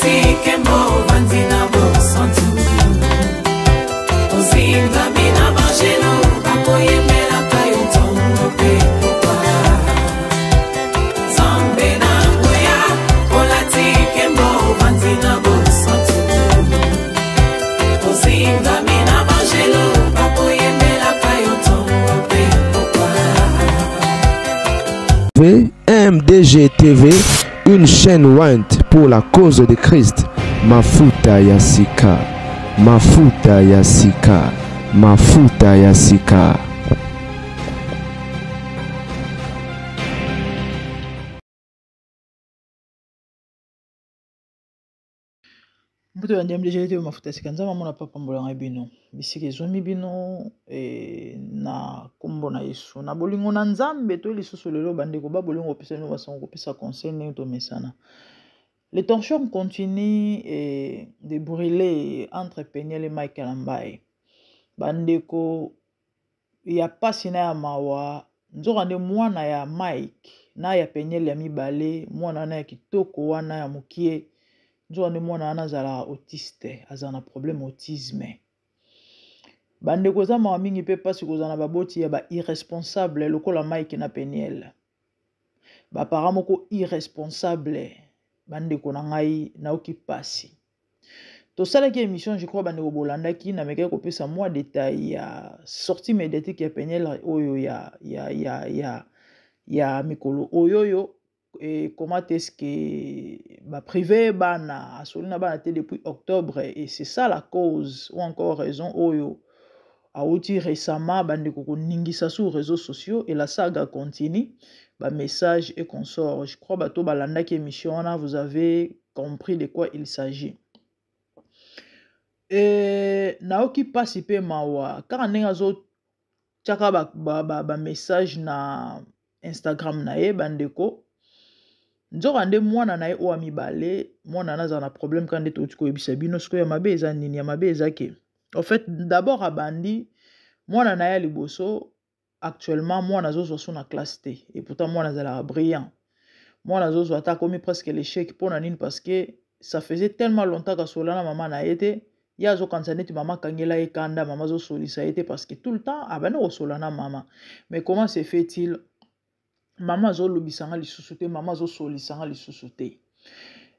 Olati kembo ovandi na bosantu ozingami na bangelo bakoyembelaka yo ntongo mpe pokwa Nzambe na nguya olati kembo ovandi na bosantu ozingami na bangelo bakoyembelaka yo ntongo mpe pokwa MDG TV, une chaîne ointe pour la cause de Christ. Mafuta ya sika, mafuta ya sika, mafuta ya sika. Mbuto ya ndembe deja ete mafuta sika nzambe amona papa mbola ngai bino bisika ezwami bino e, na nkombo na yesu na bolingo na nzambe to lisusu lelo bandeko ba bolingo kopesa bino basango kopesa conseil ndenge tomesana les tensions continuent e, de brûler entre Peniel et Mike Kalambay bandeko ya pasi na ya mawa nzoka nde mwana ya Mike na ya Peniel ya mibale mwana wana ya kitoko wana ya mokie nzoka nde mwana wana azalaka autiste azala na problème autisme bandeko eza mawa mingi mpe mpasi kozala na baboti ya ba irresponsable lokola Mike na Peniel ba parents moko irresponsable bandeko na ngai nayoki mpasi tosalaki émission je crois bandeko bolandaki namekaki kopesa mwa détail ya sortie médiatique ya Peniel oyo ya, ya, ya, ya, ya mikolo oyo oyo et comment est-ce que baprivé bana asoli na bana te depuis octobre et c'est ça la cause ou encore raison oyo awuti récemment bandeko koningisa sur réseaux sociaux et la saga continue bamessage et consort je crois bato balandaki émission wana vous avez compris de quoi il s'agit e nayoki mpasi mpe mawa kaka ndenge azotiaka bamessage ba, ba, ba na Instagram na ye bandeko nzoka nde mwana na ye oyo ya mibale mwana wana azala na problème kaka nde touti koyebisa bino sikoyo ya mabe eza nini ya mabe eza ke en fait d'abord abandi mwana na ye ya liboso actuellement mwana azozwa so na classe te et pourtant mwana azalaka brillant mwana azozwa ata akomi presque l'échec mpo na nini parce que ça faisait tellement longtemps kasola na mama na ye te ye azokanisa neti mama akangela ye kanda mama azosolisa ye te parce que tout le temps abandi kosola na mama mais comment se fait-il mama azolobisanga lisusu te mama azosolisanga lisusu te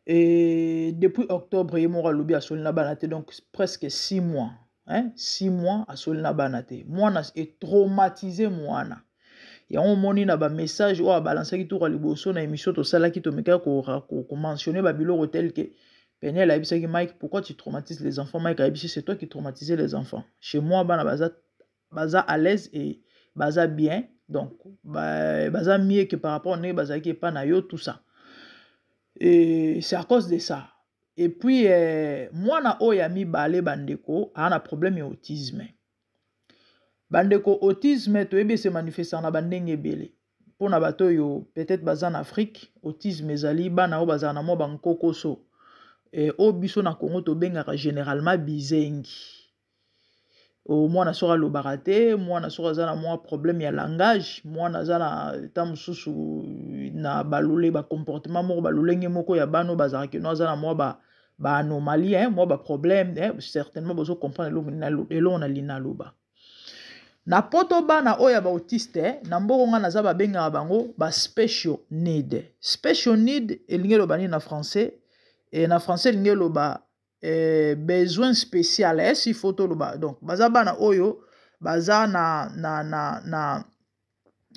et depuis octobre ye moko alobi asoli na bana te donc presque 6 mois hein? 6 mois asoli na bana te mwana etraumatise mwana yango omoni na bamessage oyo abalansaki tour ya liboso na émission tosalaki tomekaki komentionne babiloko tel que Peniel ayebisaki Mike pourquoi tu traumatises les enfants Mike ayebisi c'est toi qui traumatisais les enfants chez moi bana baza baza à l'aise et baza bien donc baza mieux que par rapport ndenge bazalaki epa na yo tout ça et c'est à cause de ça et puis eh, mwana oyo ya mibale bandeko aa na problème ya autisme bandeko autisme toyebi ese manifestaka na bandenge ebele mpona bato oyo peut-être baza na Afrique autisme ezali bana oyo bazala na mwa bankokoso eh, oyo biso na Congo tobengaka généralement bizengi mwana soki alobaka te mwana soki aza na mwa problème ya langage mwana aza na ta mosusu na balole bacomportement moko balolenge moko ya bana oyo bazalaka keno aza na mwa ba baanomalie hein, mwa baproblème hein, certainement bozo comprendre eloko na lina aloba na poto bana oyo ya baautiste na mboko nga naza babengaka bango ba special need special need elingi eloba nini na français e, na français elingi eloba eh, besoin spécial eh, s'il faut toloba donc baza bana oyo baza na, na, na, na,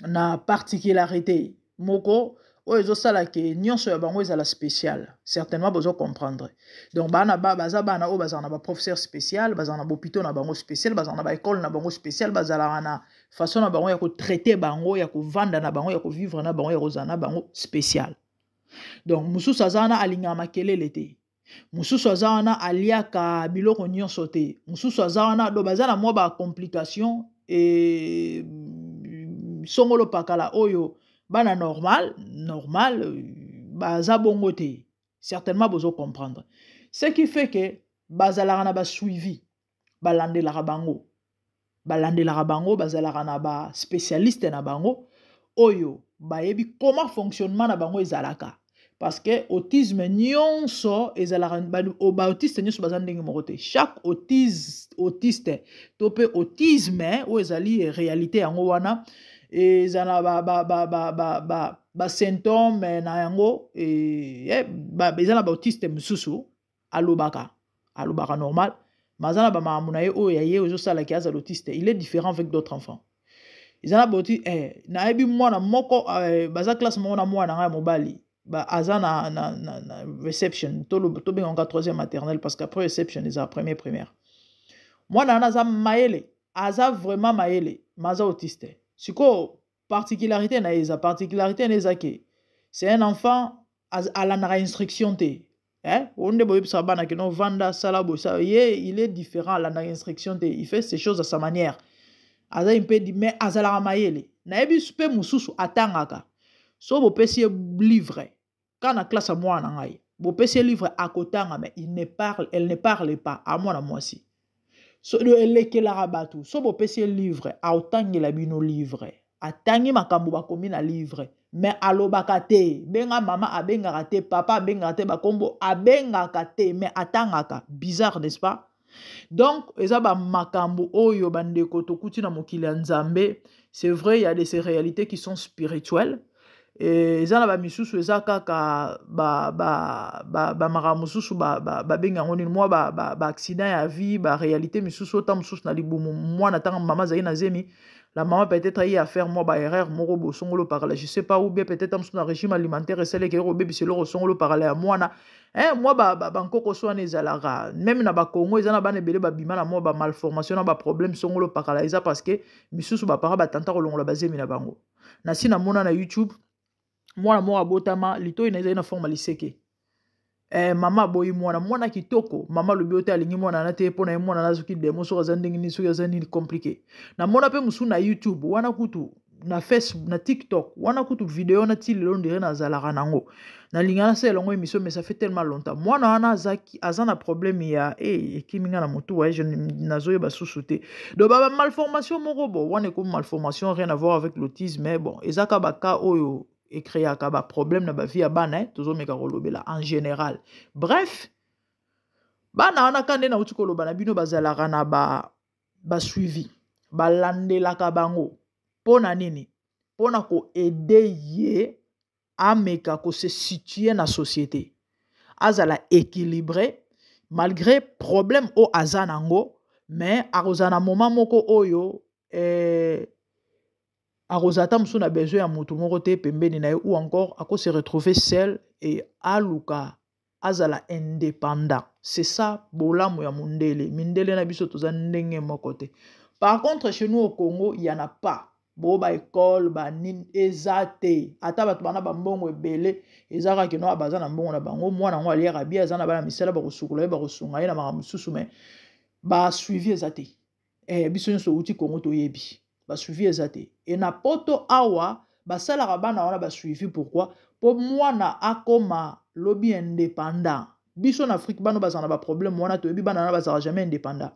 na particularité moko oyo ezosala ke nyonso ya bango ezala spécial certainement bozo comprendre donc bana ba, baza bana oyo bazala na baprofesseur spécial bazala na bopito na bango spécial bazala na baekole na bango spécial bazalaka na façon na bango ya kotraite bango ya kovanda na bango ya kovivre na bango ya kozala na bango spécial donc mosusu aza wana alingaka makelele te mosusu aza wana aliaka biloko nyonso te mosusu aza wana do baza na mwa bacomplication e songolo pakala oyo bana normal normal baza bongo te certainement bozo comprendre ce qui fait que bazalaka na basuivi balandelaka bango balandelaka bango bazalaka na baspécialiste na bango oyo bayebi comment fonctionnement na bango ezalaka. Parce que autisme nyonso ezalaka, baautiste nyonso baza ndenge moko te. Chaque autiste to mpe autisme oyo ezali réalité yango wana eza na basymptôme na yango. Eza na baautiste mosusu alobaka normal, mais aza na bamakambo na ye oyo ya ye ozosalaki azala autiste. Il est différent avec d'autres enfants. Eza na bauti nayebi mwana moko baza classe moko na mwana na ngai ya mobali, aza na reception, tobengaka troisième maternelle, parce qu'après reception eza première primaire. Mwana wana aza mayele, aza vraiment mayele, mais aza autiste. Sikoyo particularité na ye eza, particularité na eza ke c'est un enfant alandaka instruction te. Oyo nde boyebisaka bana ke no vanda, sala boye, sala ye. Il est différent, alandaka instruction te, il fait ses choses à sa manière. Aza mpe, mais azalaka mayele. Nayebi mpe mosusu atangaka, so bopesi ye livre kaka na classe ya mwana na ngai, bopesi ye livre, akotanga, mais il ne parle, elle ne parle pas. A mwana mwasi so elekelaka bato, so bopesi ye livre, aotangela bino livre, atangi makambo bakomi na livre, mais alobaka te. Benga mama, abengaka te, papa, abengaka te, bakombo abengaka te, mais atangaka. Bizarre, n'est-ce pas? Donc eza bamakambo oyo, bandeko, tokuti na mokili ya Nzambe. C'est vrai, il y a de ces réalités qui sont spirituelles. Eza na bamisusu eza kaka bamakambo mosusu, babenga yango nini, mwa baaccident ya vie, baréalité misusu ota mosusu na libumu mwana, ntango mama azali na zemi, la maman peut-être ayi affaire mwa baerreur moko bosongolo pakala, je sais pas, ou bien peut-être mosusu na régime alimentaire esaleki kobebisa eloko songolo pakala ya mwana. Mwa bankoko so wana ezalaka même na Bakongo. Eza na bana ebele babima na mwa bamalformation na baproblème songolo pakala. Eza parce que misusu bapara batanta kolongola bazemi na bango. Nasi namona na YouTube mwana moko abotama, litoi na ezali na forme liseke. Mama aboyi mwana, mwana kitoko. Mama alobi oyo te, alingi mwana na te, mpo na ye mwana na soki demo, soki aza ndenge nini, soki aza nini, compliqué. Namona mpe mosusu na YouTube wana, kutu na Facebook, na TikTok wana kutu, video wana ti lelo ndire nazalaka nango, nalinga nasala yango émission, mais ça fait tellement longtemps. Mwana wana aza na problème ya ekimi nga na motu waye, nazoyeba susu te. Donc ba malformation moko bo wana ekomi malformation, rien à voir avec l'autisme, mais bon, eza ka baka oyo ecréaka baproblème na bavie ya bana. Tozomeka kolobela en général. Bref, bana wana ka nde nauti koloba na bino, bazalaka na basuivi, balandelaka bango. Mpo na nini? Mpo na koaider ye ameka kose situer na société, azala équilibré malgré problème oyo aza nango. Mais akozala na moment moko oyo akozala ata mosusu na besoin ya motu moko te pembeni na ye, ou encore akose retrouver seul et aluka azala indépendant. C'est ça bolamu ya mondele. Mindele na biso toza ndenge moko te. Par contre, chez nous au Congo, il y en a pas. Bo baekole banini eza te. Ata bato bana bambongo ebele, eza kaka kino baza na mbongo na bango, mwana yango aliaka bia, aza na bana misala, bakosukola ye, bakosunga ye na makambo mosusu, mais basuivi eza te. Biso nyonso outi Congo toyebi, basuivi eza te. E na Poto awa basalaka bana wana basuivi. Pourquoi? Mpo mwana akoma lobi indépendant. Biso na Afrique, bana bazala na baproblème wana, toyebi, bana wana bazalaka jamais indépendant.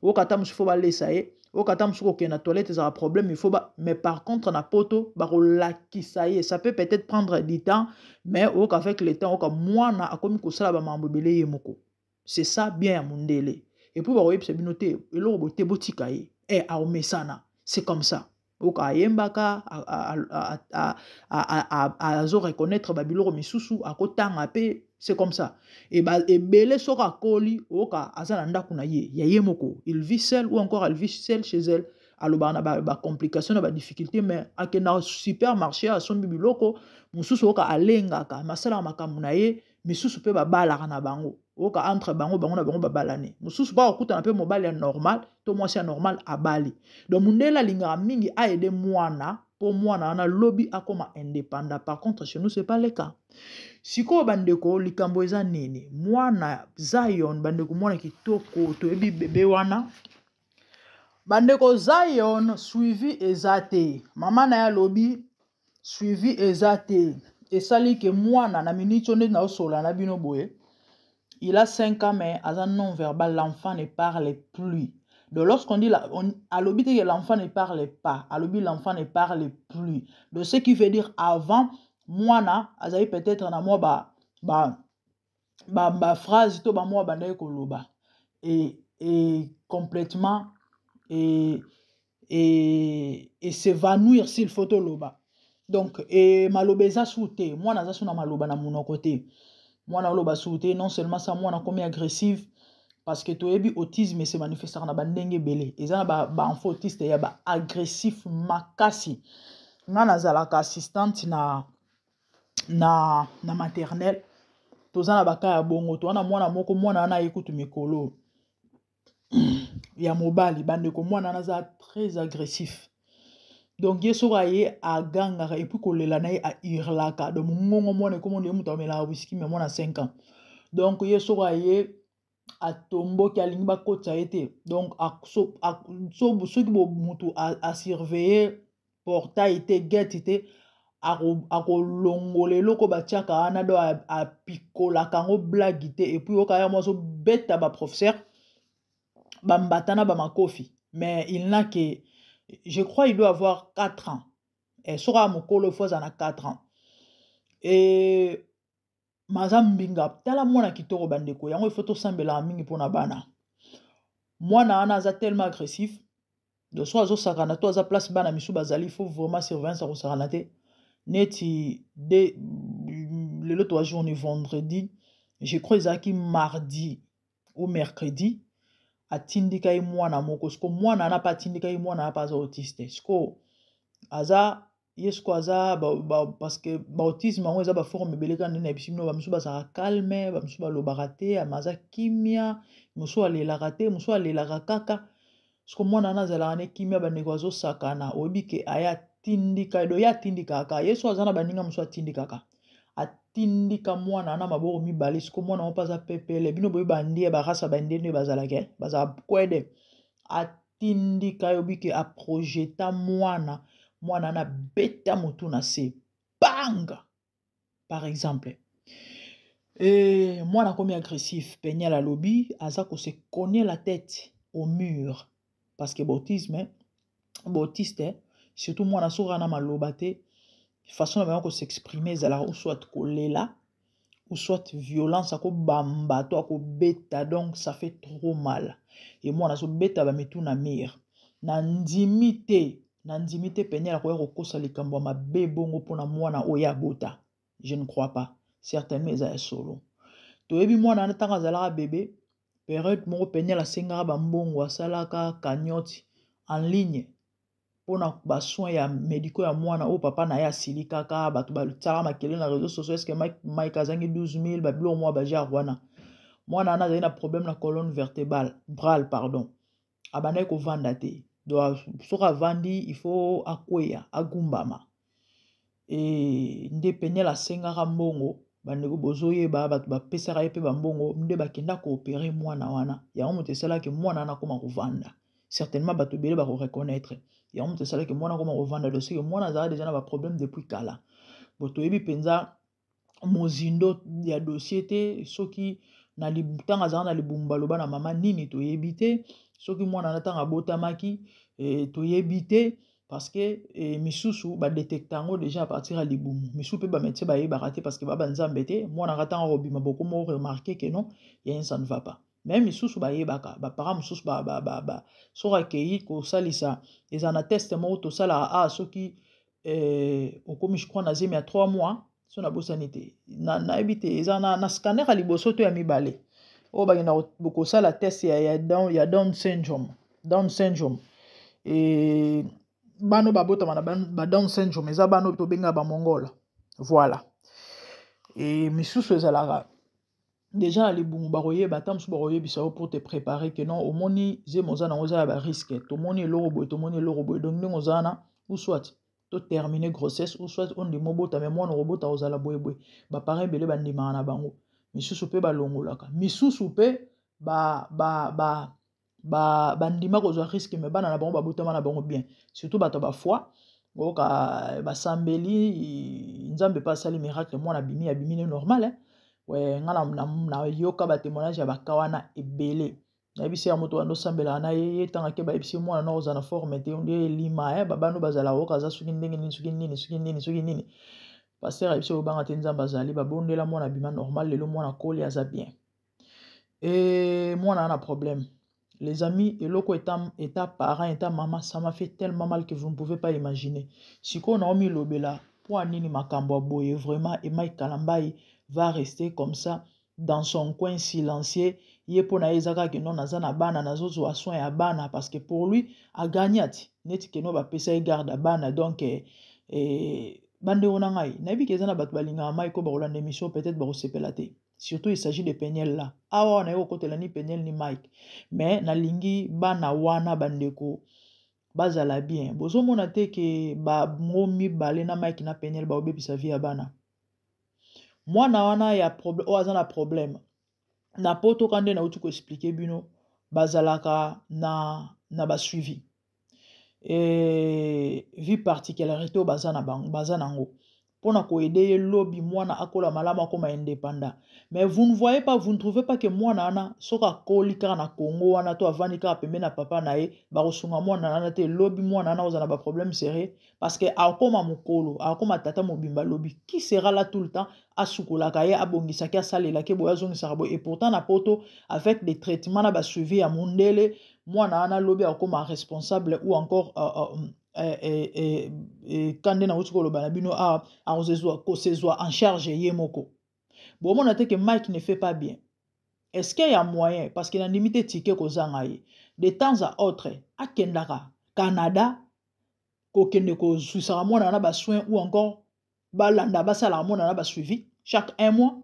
Okata mosusu fo balesa ye, okata mosusu kokende na toilette ezalaka problème, il faut ba. Mais par contre na Poto bakolakisa ye. Ça peut peut-être prendre du temps, mais oyoka avec le temps, oyoka mwana akomi kosala bamakambo ebele ye moko. C'est ça bien ya mondele. Et puis bakoyebisa bino te eloko boye te, botika ye, aomesana. C'est comme ça oyoka ayembaka, azo reconnaître babiloko misusu, akotanga mpe. C'est comme ça. Ebele soki akoli, oyoka aza na ndako na ye ya ye moko, il vit seul ou encore elle vit seule chez elle. Alobaka na bacomplication, na badifficulté, mais akendaka supermarché, asombi biloko mosusu, oyoka alengaka, masalaka makambo na ye. Misusu mpe babalaka na bango, oyoka entre bango, bango na bango babalani. Mosusu bakokutana mpe mobali ya normal to mwasi ya normal, abali. Donc mondele alingaka mingi aaider mwana mpo mwana wana lobi akoma indépendant. Par contre, chez nous, c'est pas le cas. Sikoyo bandeko, likambo eza nini? Mwana Zion, bandeko, mwana kitoko, toyebi bebe wana. Bandeko, Zion, suivi eza te. Mama na ye alobi suivi eza te, esali ke mwana na miniti oyo nde naosola na bino boye, il a 5 ans, mais aza non verbal. L'enfant ne parle plus. Donc lorsqu'on dit alobi te que l'enfant ne parle pas, alobi l'enfant ne parle plus. Donc ce qui veut dire, avant, mwana azali peut-être na mwa ba ba ba, ba phrase to bamwa bandaki koloba e, e complètement e, e, e s'évanouir s'il faut toloba. Donc e maloba eza su te, mwana aza su na maloba na monoko te, mwana oloba su te. Non seulement ça, mwana akomi agressive, parce que toyebi autisme se manifestaka na bandenge ebele. Eza na baenfant ba autiste ya baagressif makasi. Nga nazalaka assistante na maternelle, toza na baka ya bongo. Toza na mwana moko, mwana wana aye kutu mikolo ya mobali. Bandeko, mwana wana aza très agressif. Donc ye soki aye, agangaka, et puis kolela na ye, ahurlaka. Donc mongongo mwana ekoma nde moto amelaka whisky, mais mwana 5 ans. Donc ye soki aye, atomboki, alingi bakotisa ye te. Donc soki motu asurveille portail te, gate te, akolongola eloko batiaka wana, do apikolaka yango, blague te. Et puis oyoka ya mwa azobeta baprofesseur bambata na bamakofi. Mais il n'a que, je crois, il doit avoir 4 ans. Eh, soki aya mokolo, fo aza na 4 ans. E maza mbinga, tala mwana kitoko. Bandeko, yango ifo tosambelaka mingi mpona bana. Mwana wana aza tellement agressif. Donc so azosakana to aza place bana misu bazali, il faut vraiment surveillance, akosakana te. Neti de lelo, toa journée vendredi, je crois ezalaki mardi ou mercredi, atindika ye mwana moko. Siko mwana wana mpe atindika ye, mwana wana mpe aza autiste. Siko aza ye, siko aza ba, ba, parce que baautisme yango eza baforme ebele. Kaka nde na yebisi bino, bamosusu bazalaka calme, bamosusu balobaka te, ama aza kimia, mosusu alelaka te, mosusu alelaka kaka. Siko mwana wana azalaka ne kimia. Bandeko, azosakana, oyebi ke aye atindika do, ye atindikaka ye. So aza na baninga mosusu, atindikaka, atindika mwana wana maboko mibale. Siko mwana ngo mpe aza pepele. Bino boyebi bandie barasa bandie nde bazalaka, bazala kwede. Atindika, yobi ke aprojeta mwana, mwana wana abeta motu na se, banga. Par exemple, e mwana akomi agressif. Peniel alobi aza kose cogner la tête au mur, parce que bautisme, bautiste surtout, mwana soki ana maloba te, façon na bango kos'exprimer ezalaka ou soit kolela ou soit violence, akobamba to akobeta. Donc ça fait trop mal. E mwana azobeta bamitu na mur. Na ndimi te, na ndimi te Peniel akoya kokosa likambo ya mabe bongo mpona mwana oyo abota. Je ne crois pas. Certainement eza ya solo. Toyebi mwana wana ntango azalaka bebe, période moko Peniel asengaka bambongo, asalaka cagnotte en ligne mpona basoin ya médicaux ya mwana oyo. Papa na ye asili kaka, bato batiaka makelele na réseau sociaux, est-ce Mike, Mike azangi 12 000, babiloko mwa bagenre wana. Mwana wana azali na problème na colonne vertébrale brale, pardon. Abandaki kovanda te. Donc soki avandi, il faut akweya, agumbama. E nde Peniel asengaka mbongo. Bandeko, bozoyeba, bato bapesaka ye mpe bambongo, nde bakenda koopérer mwana wana. Yango moto esalaki mwana wana akoma kovanda. Certainement bato ebele bakoreconnaître yango moto esalaki mwana akoma kovanda. Donc seke mwana azalaka déjà na baproblème depuis kala. Bo toyebi mpenza mozindo ya dossier te. Soki na ntango azalaka na libumu, baloba na mama nini, toyebi te. Soki mwana na ntango abotamaki, toyebi te, parce que misusu badétecta yango déjà à partir ya libumu. Misusu mpe bamédecin bayebaka te, parce que baba nzambe te. Mwana ka ntango akobima, bokomo remarquer que non, ya ça ne va pas. Mais misusu bayebaka, baparent mosusu ba, soki akei kosalisa, eza na test moko tosalaka a soki okomi, je crois, na zemi ya 3 mois, so nabosani te, nayebi te, eza na scanner ya liboso to ya mibale oyo bakenda kosala test ya Down syndrome. Down syndrome, e bano babotama na ba Down syndrome, eza bano tobengaka bamongola. Voilà. E misusu ezalaka déjà na libumu, bakoyeba. Ata mosusu bakoyebisa yo pour te préparer que non, omoni zemi oza nango eza ya barisque, tomoni eloko boye, tomoni eloko boye. Donc ndenge oza wana, ou soit totermine grossesse, ou soit ondima obota, mais mwana okobota kozala boyeboye. Baparent ebele bandimaka na bango, misusu mpe balongolaka, misusu mpe ba bandima kozwa risque, mais bana na bango babotama na bango bien. Surtout bato ya bafoi, oyoka basambeli Nzambe mpe asali miracle, mwana abimi, abimi ne normal, eh? We nga nayoka batémoignage ya baka wana ebele. Nayebisi ya moto wana osambelaka na ye, ye ntango ake, bayebisi mwana na ozala na forme te, nde elima, eh, babano bazala oyoka aza soki ndenge nini, soki nini, soki nini, soki nini. Pasteur ayebisi kobanga te, Nzambe azali. Babondela, mwana abima normal. Lelo mwana akoli, aza bien. E mwana na problème, les amis. Eloko eta parent, eta mama, ça m'a fait tellement mal que vous ne pouvez pas imaginer. Sikoyo naomi lobela mpo nini makambo ya boye vraiment. Et Mike Kalambai va rester comme ça dans son coin silencieux. Ye mpo na ye eza kaka no naza na bana, nazozwa soin ya bana, parce que pour lui agagna ti neti keno bapesa ye garde ya bana. Donc bandeko na ngai, nayebi ke eza na bato balingaka Mike oyo bakolanda émission, peut-être bakosepela te, surtout il s'agit de Peniel là. Awa naye kokotela ni Peniel ni Mike, mais nalingi bana wana, bandeko, bazala bien. Bozomona te ke bango mibale na Mike na Peniel baobebisa vie ya bana. Mwana wana ya oyo aza na problème na poto ka nde nauti koexpliquer bino, bazalaka na basuivi e vie particularité oyo baza na bango, baza nango mpona koaider ye lobi mwana akola malamu, akoma indépendant. Mais vous ne voyez pas, vous ne trouvez pas que mwana wana, soki akoli kaka na Congo wana to avandi kaka pembeni na papa na ye, bakosunga mwana wana te? Lobi mwana wana kozala na baproblème sérieux, parce que akoma mokolo, akoma tata mobimba. Lobi qui sera là tout le temps? Asukolaka ye, abongisaki, asalelaki boye, azongisaka boye. Et pourtant na poto, avec des traitements na basuivi ya mondele, mwana wana lobi akoma responsable ou encore ka nde nauti koloba na bino awa, akozwa en charge ye moko. Bomona te ke Mike ne fait pas bien? Est-ce qu'il y a moyen, parce que nandimi te tike kozanga ye, de temps à autre akendaka Canada kokende kozwisaka mwana wana basoin, ou encore balanda basalaka mwana wana basuivi chaque un mois?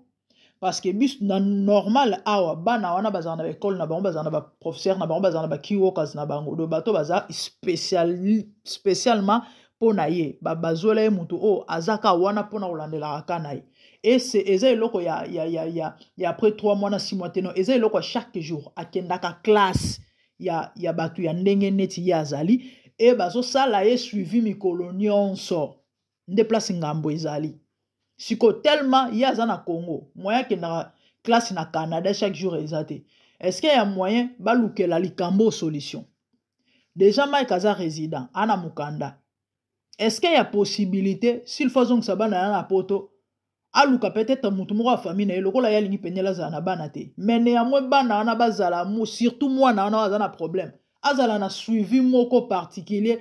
Parce que biso na normal awa, bana wana bazala na baekole na bango, bazala na baprofesseur na bango, bazala na bakey workers na bango. Do bato baza spécialement mpo na ye, bazwela ye motu oyo aza ka wana mpona kolandelaka ka na ye. Ese eza eloko ya après 3 mois na 6 mois te, non, eza eloko ya chaque jour. Akendaka classe ya bato ya ndenge neti ye azali e bazosala ye suivi mikolo nyonso. Nde place ngambo ezali siko, tellement ye aza na Congo, moyen akendaka classe na Canada chaque jour eza te. Est-ce que ya moyen balukela likambo solution? Déjà Mike aza résident, ana mokanda. Est-ce que ya possibilité, s'il faut azongisa bana ya na poto, aluka peut-être motu moko ya famille na ye, lokola ye alingi Peniel azala na bana te, mais néanmoins bana wana bazala, surtout mwana wana aza na problème, azala na suivi moko particulier?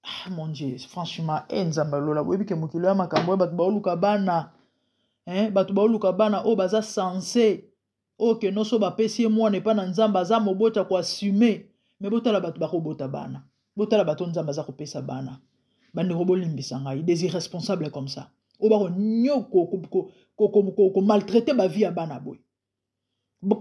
Ah mon Dieu, franchement, e Nzambe alola, boyebi ke mokili ya makambo oyo, bato baoluka bana, hein? Bato baoluka bana oyo baza sense, oyo ke nyonso bapesi ye mwana epa na Nzambe, aza mobota koassumer. Mais botala bato bakobota bana, botala bato Nzambe aza kopesa bana. Bandeko, bolimbisa ngai, des irresponsables comme ça oyo bakomaltraiter bavie ya bana boye,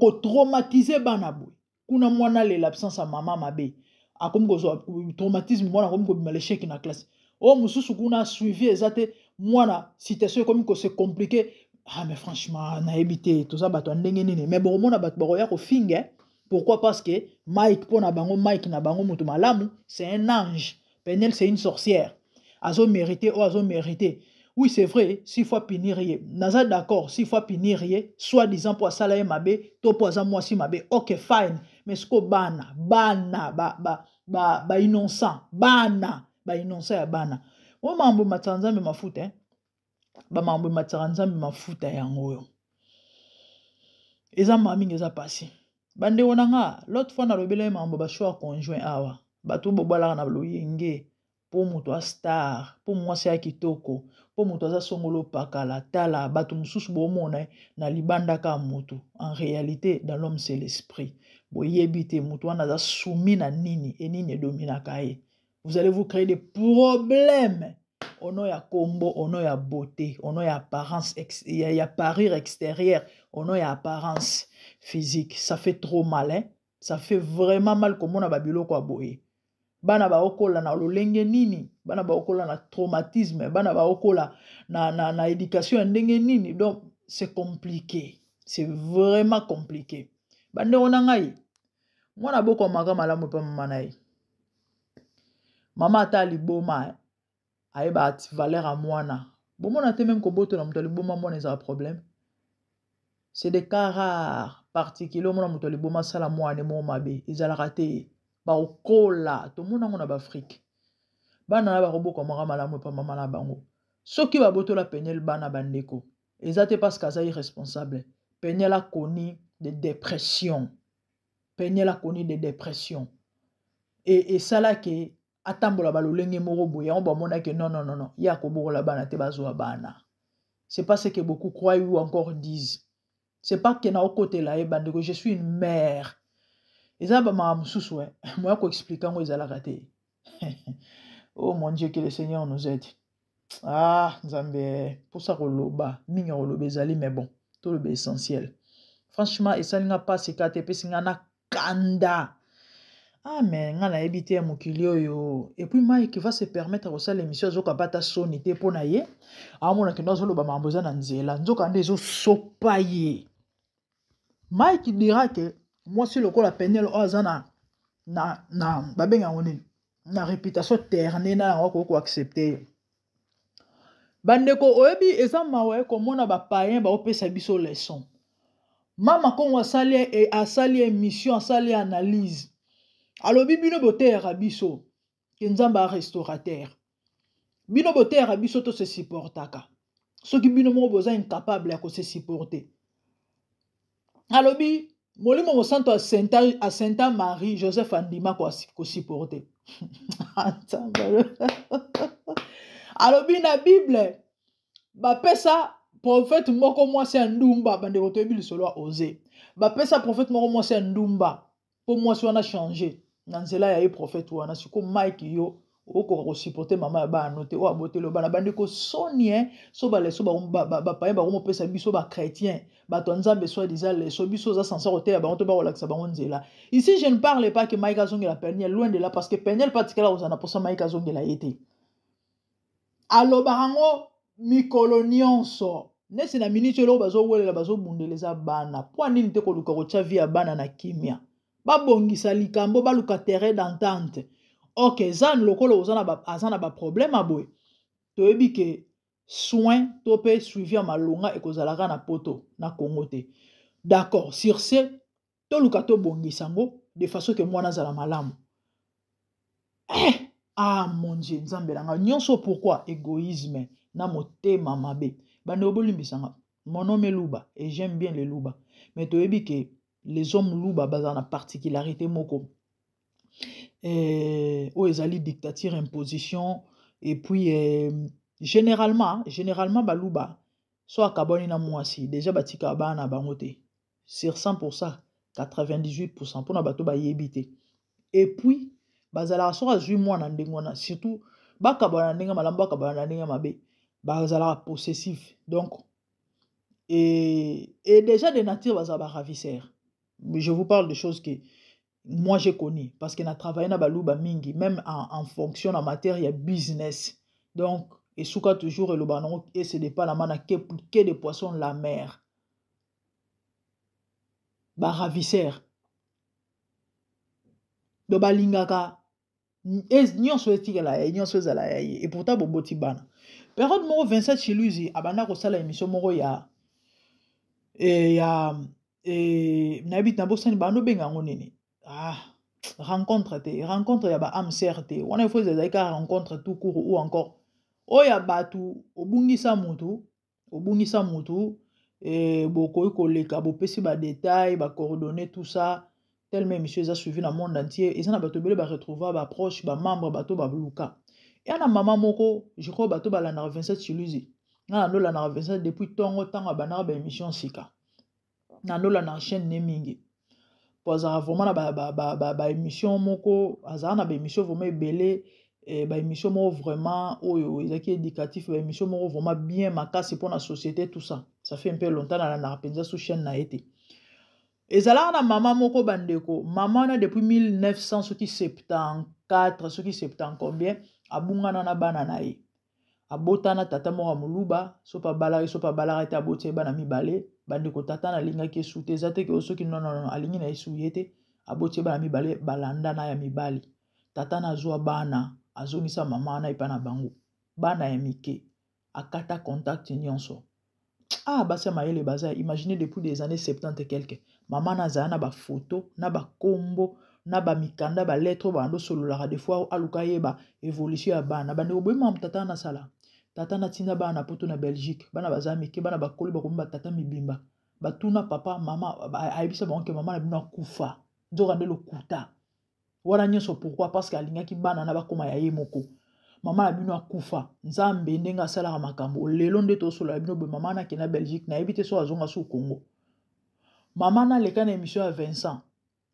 kotraumatiser bana boye. Kuna mwana alela absence ya mama mabe, akomi kozwa traumatisme, mwana akomi kobima l'échec na classe. Oyo mosusu kuna suivi eza te, mwana situation ekomi kose compliquer. Ah mais franchement, nayebi te toza bato ya ndenge nini. Mais bokomona bato bakoya kofinga. Pourquoi? Parce que Mike, mpo na bango, Mike na bango moto malamu, c'est un ange. Peniel, c'est une sorcière, azomérite oyo azomérite. Oui, c'est vrai, s'il faut punir ye, naza d'accord. S'il faut punir ye, soit disant mpo asala ye mabe to mpo aza mwasi mabe, ok, fine. Mais siko bana, bana ba innocent, bana bainnocent ya bana oyo, makambo ematisaka Nzambe mafuta, eh? Bamakambo ematisaka Nzambe mafuta, yango oyo eza maa mingi, eza pasi. Bandeko na nga, l'autre fois nalobela ye makambo bachoix conjoint awa. Bato bobalaka na loyenge mpo moto astar, mpo mwasi ya kitoko, mpo moto aza songolo pakala. Tala bato mosusu bomona na libanda ka motu, en réalité dans l'homme c'est l'esprit. Boyebi te moto wana aza soumis na nini e nini edominaka ye. Vous allez vous créer des problèmes au nom ya kombo, au nom ya beauté, au nom ya apparence, ya parure extérieure, au nom ya apparence physique. Ça fait trop mal, hein? Ça fait vraiment mal komona babiloko ya boye. Bana baokola na lolenge nini? Bana baokola na traumatisme, bana baokola na éducation ya ndenge nini? Donc c'est compliqué, c'est vraiment compliqué. Bandeko na ngai, mwana bokomaka malamu epa mama na ye. Mama ata liboma, ayeba valeur ya mwana. Bomona te, même kobotola moto ya liboma mwana ezala problème. C'est des cas rares particulier omona moto ya liboma asala mwana moko mabe, ezalaka te. Bakokola, tomona yango na baAfrike, bana na bakobokamaka malamu epa mama na bango. Soki babotola Peniel bana bandeko, eza te parce que aza irresponsable. Peniel a connu des dépressions. Peniel a connu des dépressions. Et esalaki atambola balolenge moko boye, yango bamonaki non non non non, ye akobokola bana te, bazwa bana. C'est pas ce que beaucoup croient ou encore disent. C'est pas que na okotela ye bandeko, je suis une mère. Eza ba makambo mosusu, moya ko expliquer yango ezalaka te. Oh mon Dieu, que le Seigneur nous aide. Ah, Nzambe, mposa koloba, mingi ya koloba ezali, mais bon, toloba essentiel. Franchement, esali nga mpasi kaka te, epesi nga na kanda. Ah, mais nga nayebi te ya mokili oyo. Et puis Mike va se permettre kosala émission, azoka bata soni te mpo na ye. Amona kendo azoloba makambo eza na nzela, nzoka nde ezosopa ye. Mike dira que mwasi lokola Peniel oyo aza na babenga yango nini, na réputation terne na yango akoki koaccepte ye. Bandeko, oyebi eza mawa komona bapayen baopesa biso leçon. Mama Kongo asali émission, asali analyse, alobi bino boteyaka biso ke Nzambe a restaurateur, bino boteyaka biso to se supportaka, soki bino moko boza incapable ya kose supporter. Alobi molimo mosantu asenta Marie Joseph andima kosupporter. Alobi na Bible bapesa prophète moko mwasi ya ndumba, bandeko toyebi lisolo ya Osée, bapesa prophète moko mwasi ya ndumba mpo mwasi wana changer na nzela ya ye prophète wana. Siko Mike, yo okoka kosupporter mama ya bana no te oyo aboteli bana. Bandeko, soni so baleçon bapayen bakomopesa biso bachrétien, bato ya Nzambe, soi disant leçon, biso oza censé koteya bango to bakolakisa bango nzela. Ici, je ne parle pas que Mike azongela Peniel, loin de là, parce que Peniel patikala kozala na mposa Mike azongela ye te. Alobaka yango mikolo nyonso neti na miniti eloko bazowelela, bazobundela eza bana. Mpo nini te koluka kotia vie ya bana na kimia? Babongisa likambo, baluka terrain d'entente. Ok, zan lokola aza na baproblème ya boye, toyebi ke soin to mpe suivi ya malonga ekozalaka na Poto, na Congo te. D'accord, sur ce toluka tobongisa yango de façon ke mwana azala malamu. Eh, ah mon Dieu, Nzambe na nga, nyonso pourquoi? Égoïsme na motema mabe. Bandeko, bolimbisanga, mon nom est Luba et j'aime bien les Luba, mais toyebi ke les hommes Luba bazala na particularité moko oyo ezali dictature, imposition. Et puis généralement baluba so akabwani na mwasi, déjà batikaka bana na bango te sur 100%, 98% mpona bato bayebi te. Et puis bazalaka, soki azwi mwana ndenge wana, surtout bakabwana na ndenge malamu, bakabwana na ndenge mabe, bazalaka possessif. Donc et déjà de nature bazala baravisseur. Je vous parle de choses que moi j'ai connu parce que na travaillé na baluba mingi, même en fonction en matière ya business. Donc esuka toujours eloba nango et ce n'est pas la mana que de poisson la mer, baravisseur. Donc balingaka nyonso etikala ya nyonso ezala ya ye, et pourtant boboti bana. Période moko, 27 Chiluzi abanda kosala émission moko ya nayebi nabosani bando obenga yango nini, ah, rencontre te, rencontre ya ba âme sœur te wana, ifo ezalaki kaka rencontre tout court ou encore oyo ya bato obungisa mutu, obungisa mutu, bokoki koleka, bopesi badetail, bacoordonnées, tout ça. Tellement émission eza suivi na monde entier, eza na bato ebele baretrouva baproche, bamembre, bato baluka ya na mama moko. Je crois bato balandaka 27 Chiluzi, nga na ndolandaka 27 depuis ntongo, ntango abandaka baémission sika, na ndolandaka chaîne ne mingi po azalaka vraiment na baémission moko, azalaka na baémission vraiment ebele, baémission moko vraiment oyo ezalaki éducatif, baémission moko vraiment bien makasi mpona société, tout ça. Ça fait un peu longtemps nalandaka mpenza su chaîne na ye te. Ezalaka na mama moko, bandeko, mama wana depuis 1900 soki 74 soki 70 combien abungana na bana na ye. Abotana tata moko ya moluba, so mpe abalaki, so mpe abalaka te, aboti ye bana mibale. Bandeko, tata nalingaki esu te, eza te ke soki nonono alingi na esu ye te, aboti ye bana mibale balandana ya mibali. Tata na azwa bana, azongisa mama wana epai na bango, bana ya mike, akata contact nyonso. Ah, basi ya mayele baza. Imagine, depuis des années 70 et quelque, mama na azala na bafoto, na bakombo, na bamikanda, balettre oyo bando osololaka. Des fois aluka yeba évolution ya bana. Bandeko, boyema tata nasala Tata natinda bana na poto na Belgique, bana baza mike, bana bakoli bakomi batata mibimba. Batuna papa, mama, ayebisa bango ke mama na bino akufa. Nzoka nde lokuta. Wana nyonso pourquoi? Parce que alingaki bana na bakoma ya ye moko. Mama na bino akufa. Nzambe ndenge asalaka makambo. Lelo nde tosolola bino boye mama na kenda Belgique, nayebi te so azonga su Congo. Mama na leka na émission ya Vincent.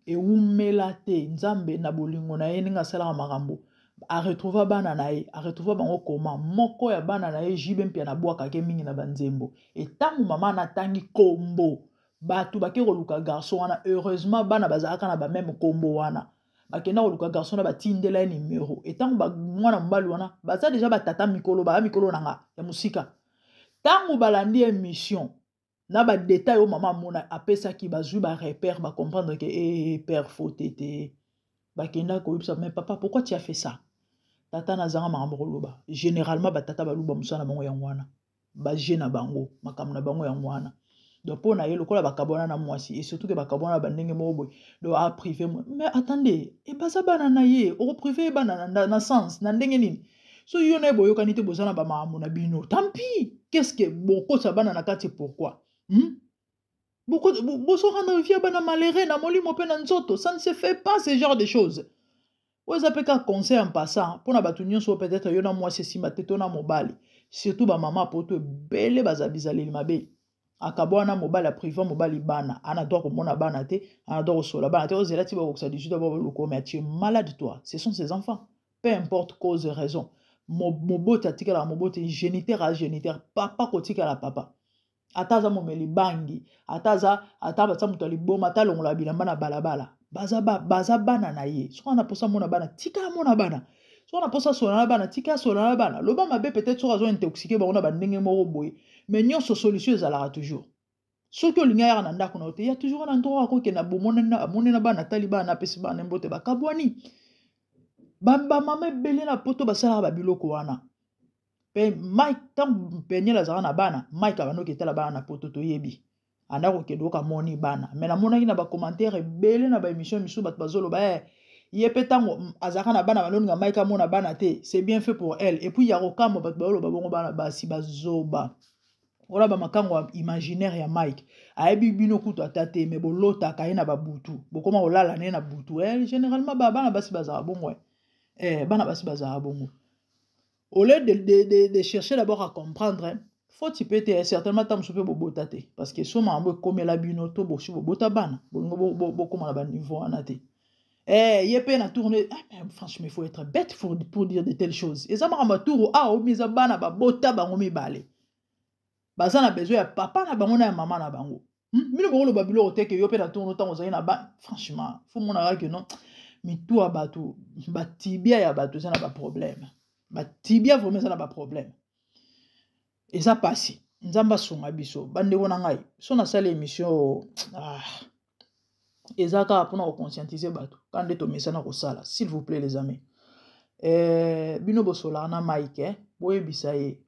Ewumela te Nzambe na bolingo na ye ndenge asalaka makambo. A retrouva bana na ye, a retrouva bango koma moko ya bana na ye JB Mpiana abwakake mingi na banzembo. Et tango mama na tangi kombo, bato bake koluka garçon wana, heureusement bana bazalaka na ba même kombo wana. Bakenda koluka garçon na batindela ye numero. Et tango ba mwana mobali wana baza deja ba tata mikolo, ba mikolo na nga ya mosika. Tango balandi émission na ba détail oyo mama amona apesaki, bazwi ba repère, ba comprendre que eh, père faute te. Bakenda koyebisa, mais papa pourquoi tu as fait ça? Tata nazanga makambo koloba. Généralement ba tata baluba mosala na bango yango wana, ba jeu na bango, makambo na bango yango wana. Donc mpo na ye lokola bakabwana na mwasi, et surtout que bakabwana ba ndenge moko boye, donc a privé moi. Mais attendez, e baza bana na ye, oko privé bana na sens na ndenge nini? So yo na ye boyokani te, boza na ba makambo na bino. Tant pis. Qu'est-ce que bokosa bana na kati pourquoi? Bozo rendre vie bana malheureux na molimo pe na nzoto, ça ne se fait pas ce genre de choses. Oyo eza pe kaka conseil en passant mpona bato nyonso oyo peut-être yo na mwasi esimba te to na mobali, surtout ba mama poto ebele baza bizaleli mabe. Akabwana mobali, apriva mobali bana, ana droit komona bana te, ana droit kosola bana te, ozela ti bakokisa 18 ans baluka, mais tu es malade toi, ce sont ses enfants, peu importe cause raison. Moboti atikalaka moboti, géniteur a géniteur, papa kotikala papa. Ata aza momeli bangi, ata aza, ata baza moto ya liboma, ata alongola bilamba na balabala, baza bana na ye. Soki ana posa mona bana, tika mona bana. Soki ana posa sola na bana, tika sola na bana. Loba mabe peut-être soki azo intoxiquer bango na ba ndenge moko boye, mais nyonso solution ezalaka toujours. Soki olingi ayaka na ndako na yo te, ya toujours na endroit akokende na bomona na, amoni na bana, atali bana, apesi bana mbote, bakabwani. Ba, ba mama ebele na poto basalaka ba biloko wana. Pe Mike, tango Peniel azalaka na bana, Mike abandaki etala bana na poto, toyebi. Anda kokende oka moni bana. Mais namonaki na ba commentaire ebele na ba émission misusu bato bazoloba, ye pe tango azalaka na bana, baloninga Mike amona bana te, c'est bien fait pour elle. Et puis ya kokamwa bato bazoloba bongo bana basi bazoba. Ola ba makango ya imaginaire ya Mike. Ayebi bino kutu ata te, mais bolotaka ye na ba butu. Bokoma kolala ne na butu. Généralement ba bana basi bazalaka bongo. Bana basi bazalaka bongo. Au lieu de chercher d'abord à comprendre, hein, faut tu peux te certainement tam soupe bobota te, parce que soma ambo komela bino to bosi bobota bana, bolingo bo, bo, bo koma na ba niveau wana te. Ye pe na tourner, ah, mais franchement, il faut être bête pour dire de telles choses. Eza makambo ya tour, ah, o miza bana ba bota bango mibale. Baza na besoin ya papa na bango na ya mama na bango. Bino bokoloba biloko te ke yo pe na tourner ntango ozali na ba, franchement, faut mona kaka ke non, mitu ya bato, ba tibia ya bato eza na ba problème. Ba tibia vraiment eza na ba problème. Eza pasi. Nzambe asunga biso. Bandeko na ngai, so nasali émission, eza kaka mpona koconscientiser bato. Kaka nde tomesana kosala. S'il vous plaît les amis. Bino bosolaka na Mike, boyebisa ye.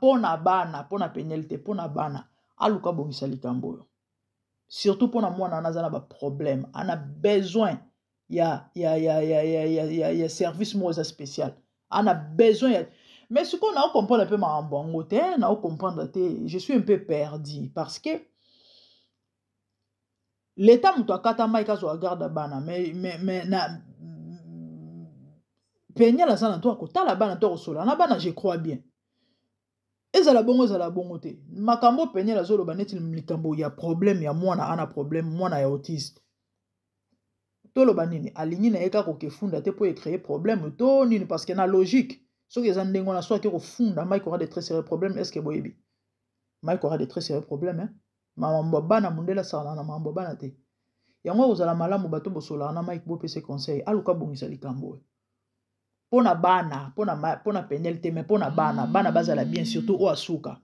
Pona bana, pona Peniel te, pona bana, aluka bongisa likambo oyo. Surtout pona mwana wana aza na ba problème, ana besoin ya service moko eza spécial. Ana besoin ya, mais sikoyo nao comprendre pe makambo yango te, nao comprendre te, je suis un peu perdu parce que l'État moto akata Mike azwa garde bana, mais na Peniel aza na droit kotala bana to kosola na bana, je crois bien. Ezala bongo, ezala bongo te. Makambo Peniel azoloba neti likambo ya problème ya mwana, ana problème mwana ya autiste. Toloba nini? Alingi na ye kaka kokefunda te po e créer problème to nini? Parce que na logique, soki eza ndenge wana, soki kofunda Mike aura de très sérieux problèmes. Est-ce que boyebi? Mike aura de très sérieux problèmes, hein? Makambo ya bana mondele asalaka na makambo ya bana te. Yango kozala malamu bato bosolaka na Mike bopesa conseil, aluka bongisa likambo oyo. Pona bana, pona Peniel te, mais pona bana, bana bazala bien, surtout oyo asuka.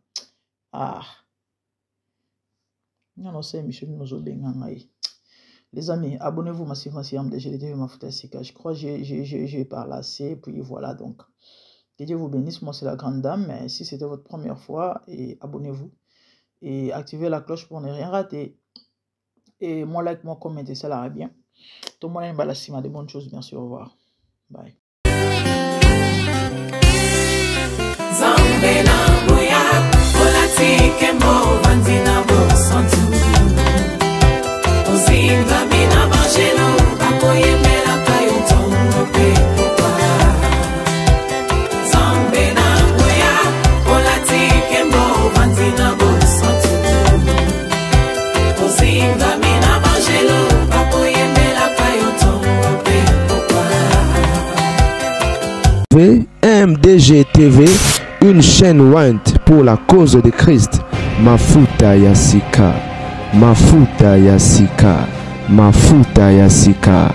Non, non, c'est monsieur nous obenga ngai. Les amis, abonnez-vous massivement sur MDG TV Mafuta Sika. Je crois que j'ai parlé assez, puis voilà donc. Que Dieu vous bénisse, moi c'est la grande dame, mais si c'était votre première fois, et abonnez-vous. Et activez la cloche pour ne rien rater. Et moi, like, moi, commentez, ça la bien. Tout le monde aime la cima de bonnes choses. Merci, au revoir. Bye. Nzambe na nguya, olati nkembo, ovandi na bosantu. Ozingami na banjelu, bakoyembelaka yo ntongo mpe pokwa. Nzambe na nguya, olati nkembo, ovandi na bosantu. Ozingami na banjelu, bakoyembelaka yo ntongo mpe pokwa. MDG TV, une chaîne ointe pour la cause de Christ. Mafuta ya sika, mafuta ya sika, mafuta ya sika.